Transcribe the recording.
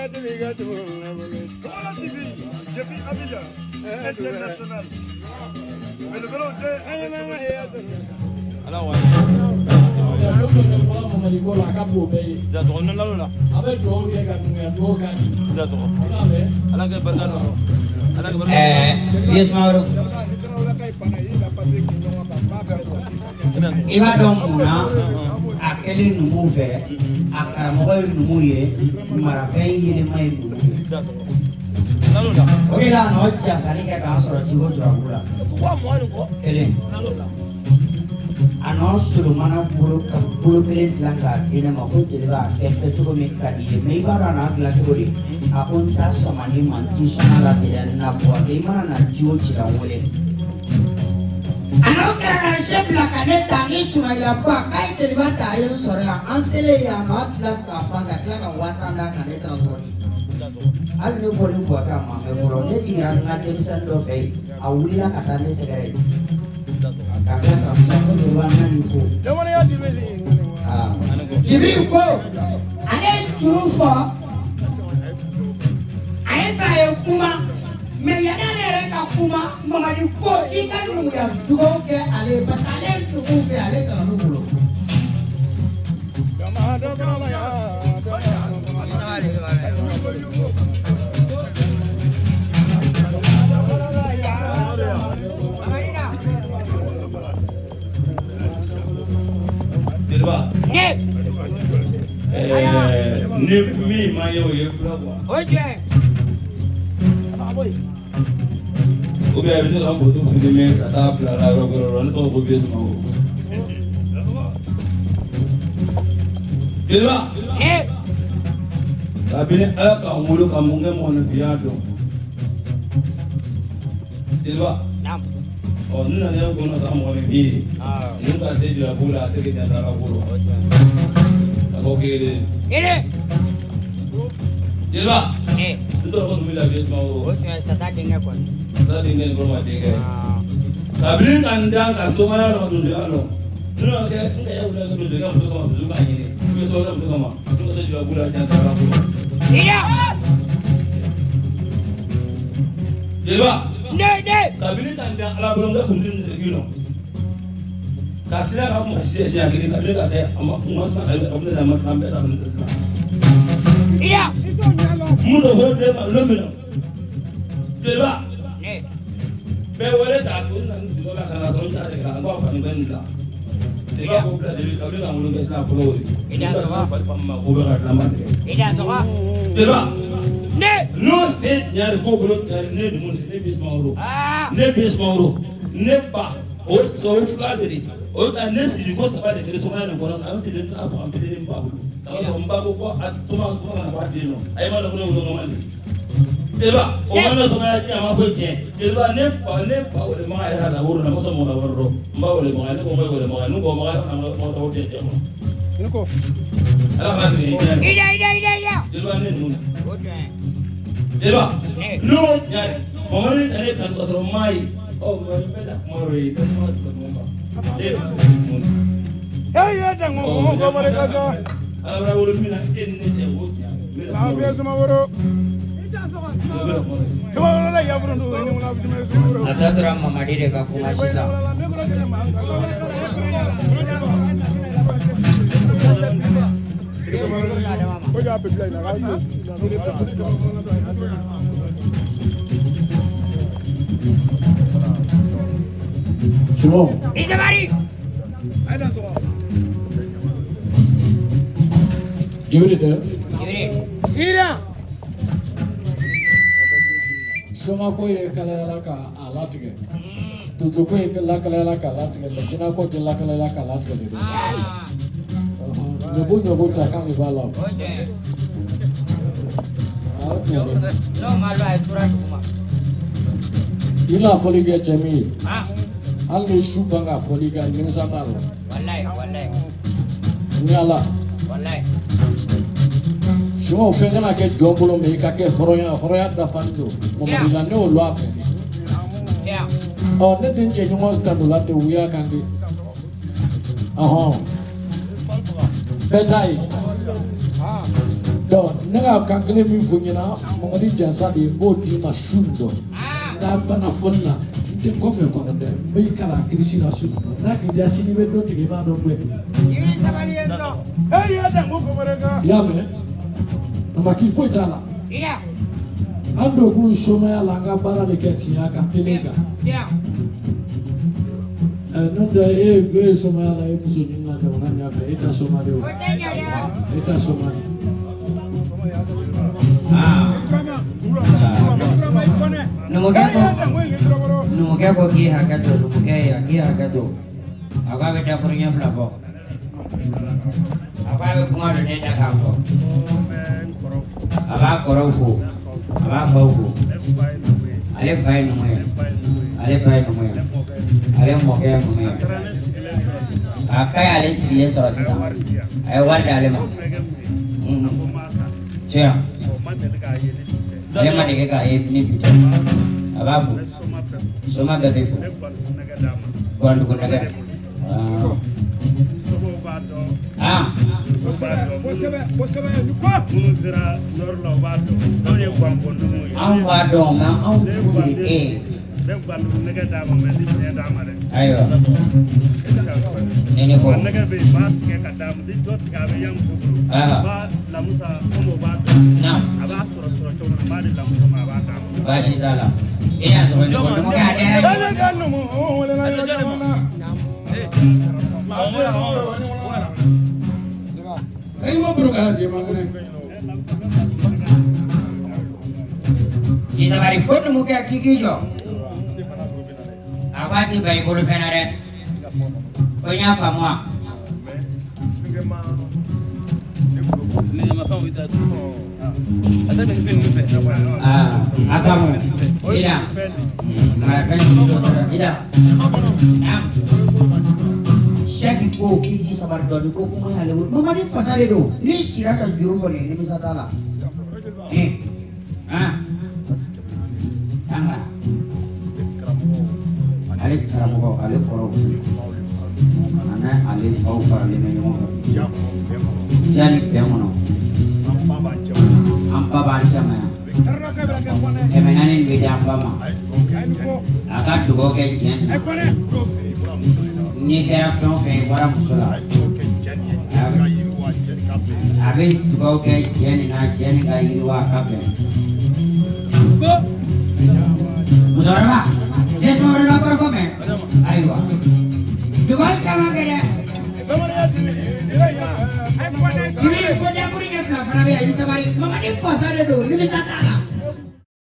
I b'a dɔn mun na a kɛlen numuw fɛ, a karamɔgɔ ye numu ye, marafɛn yelema ye numu ye. O de la a nɔ jasali kɛ k'an sɔrɔ jiko jɔrɔku la. Kelen a nɔ solomana bolo ka bolo kelen dilan k'a di ne ma ko jeliba a kɛ kɛcogo min ka di i ye, mɛ i b'a dɔn a n'a dilan cogo di? A ko n ta samani ma, n t'i sɔn a la ten dɛ, na bɔ i mana na ji o ji la n wele. A n'o kɛra ka se bila ka ne ta ni Sumayila ba k'a ye jeliba ta, a ye n sɔrɔ yan. An selen yan, a nɔ dilan k'a ban ka tila ka 50,000 d'a kan ne transporter. Hali ne bɔlen Buwake a ma mɛn fɔlɔ, ne jiginna n ka denmisɛnnin dɔ fɛ yen, a wulila ka taa ne sɛgɛrɛ yen ka tila ka fɔ ko jeliba n na nin fo. Jibi ko ale ye juru fɔ, a ye fɛ a ye kuma, mɛ yanni ale yɛrɛ ka kuma, Mamadi ko i ka numuya dugawu kɛ ale ye, parce que ale ye numuw fɛ, ale kalan'u bolo. Jeliba. Ni min ma ye o ye fila quoi. Ou bien i bɛ se ka photo filmer ka taa bila la yɔrɔ wɛrɛ la, ne tɔgɔ ko Vieux Sumaworo. Jeliba. Kabini Ala k'an wolo ka mun kɛ mɔgɔninfinya dɔn. Jeliba. Ɔ n nana ne kɔnɔ sa mɔgɔninfin ye. Ninnu ka se julabu la a tɛ kɛ jantara ko la. A ko kelen. Jeliba. N tɔgɔ ko Dunbiya Vieux Sumaworo. Sata denkɛ kɔni. Sata denkɛ ni kɔrɔma denkɛ. Kabini ka n dan ka somaya dɔn donsoya dɔn. N'o y'a kɛ n ka yawula kɛ donso ka muso kama donso k'a ɲini. I bɛ sɔrɔ muso kama. N'o ka se julabu la jantara ko la. Jeliba. Kabini ka n dan Ala bolo n ka kuntigi ni segin nɔ. Ka sira ka kuma siɲɛ siɲɛ kelen kabini ka kɛ a ma kuma sɔn a bɛ na ma an bɛɛ ta nin sisan. Mun dɔ ko den ma lon min na. Jeliba. Bɛɛ wele k'a to n nana dugu la ka na sɔrɔ n t'a de kan n k'a fani bɛ nin bila. Jeliba ko bila deli kabini ka n wolo kɛ sisan fɔlɔ o de. Fali fa ma ko bɛ ka dilan ma tigɛ. Jeliba. N'o se tiɲɛ de ko bolo tiɲɛ ne numu de ne Vieux Sumaworo. Ne Vieux Sumaworo ne ba o sɔrɔ fila de de o ta ne sigi ko saba de kɛra somaya nin kɔnɔ ka n sigi n taara fɔ an fitinin n ba bolo k'a sɔrɔ n ba ko ko a tuma tuma kana bɔ a den nɔ a ye ma dɔn ko ne wolo ŋama de. Jeliba o ma ne somaya tiɲɛ a ma foyi tiɲɛ. Jeliba ne fa wele maga yɛrɛ ka na woro la n ma sɔn mɔgɔ ka wari dɔn n ba wele maga ne ko n ba wele maga n'u ko maga yɛrɛ ka mɔgɔ tɔgɔ tiɲɛ tiɲɛ kɔnɔ. Ala k'a tigɛ i tiɲɛ. Jeliba ne ninnu. Jeliba n'o tiɲɛ mamadu ka ne kanu ka sɔrɔ n m'a ye ɔ mamadu bɛ na kuma dɔ ye i bɛ kuma kanu kan ne ye mun Ala b'a wolo min na e ni ne cɛ o tiɲɛ. A tɔ tora Mamadi de ka kuma sisan. Simon. Jibiri tɛ. Somako ye kalayala ka a latigɛ. Dodoko ye lakalayala k'a latigɛ, mɛ jinako tɛ lakalayala k'a latigɛ de dɛ. Ɲɔbo ɲɔbo ta kan de b'a la. A tiɲɛ dɛ. I n'a fɔli kɛ cɛ min ye. Hali ni su ban ka fɔli kɛ nimisa t'a la. Ni Ala. Simon fɛn kana kɛ jɔn bolo mɛ i ka kɛ hɔrɔnya hɔrɔnya dafalen don. Mamadu la ne y'o lɔ a fɛ de. Ɔ ne tɛ n cɛɲɔgɔn tanu la ten wuya kan de. Ɔhɔn. Bɛɛ t'a ye. Donc ne ka kan kelen min fɔ ɲɛna Mamadi Jansa de ye n b'o d'i ma su nin dɔn. N'a banna fɔli la n tɛ kɔfɛ kɔnɔ dɛ, n bɛ kalan kirisi la su nin dɔn. N'a k'i diya sini i bɛ dɔ tigɛ i b'a dɔn bɛɛ. I y'a mɛn? Namaki foyi t'a la. An don kun somaya la an ka baara de kɛ tiɲɛ kan tele kan. N'o tɛ e ye somaya la e muso ɲini na jamana ɲɛfɛ e tɛ soma de o. E tɛ soma de. Numukɛ ko k'i hakɛ to, numukɛ ye k'i hakɛ to. A ko a bɛ dakuruɲɛ fila fɔ. A ko a bɛ kuma dɔ ne da k'a fɔ. A b'a kɔrɔw fo, a b'a faw fo. Ale fa ye numu ye, ale ba ye numu ye, ale mɔkɛ ye numu ye. A k'a y'ale sigilen sɔrɔ sisan, a ye wari d'ale ma. Tiɲɛ, ale ma dege k'a ye ni bi tɛ. A b'a fo, soma bɛɛ bɛ fo. Guwandugu nɛgɛ. Ah. Anw b'a dɔn nka anw jugu de ye e ye. Ayiwa. Ne ni ko. Baasi t'a la. E y'a sɔrɔ ni ko numukɛ a diyara n ye. I sabari ko numukɛ k'i k'i jɔ. A ko a ti ban i bolo fɛn na dɛ. Ko n y'a faamu wa? A faamu. Ida. Marafɛn Ida. Saki ko k'i k'i sabari dɔɔni ko kuma y'ale wele. Mamadi fasa de don. N'i cira ka juru fɔ nin ye nimisa t'a la. Tanga. Ale karamɔgɔ, ale kɔrɔw. A n'a ale faw faralen bɛ ɲɔgɔn kan. Diya ni bɛn kɔnɔ. An ba b'an caman yan. 400 bɛ di an ba ma. A ka dugawu kɛ diɲɛ nin na. N'i kɛra fɛn o fɛn ye bɔra muso la. A bɛ dugawu kɛ diɲɛ nin na, diɲɛ nin ka yiriwa a ka bɛn. Musokɔrɔba, den sumaworo kɔrɔfɔ mɛn. Ayiwa. Dugawu caman kɛ dɛ. I bɛ ko dakuru ɲɛ fila fana bɛ yan, i sabari. Mamadi fasa de don, nimisa t'a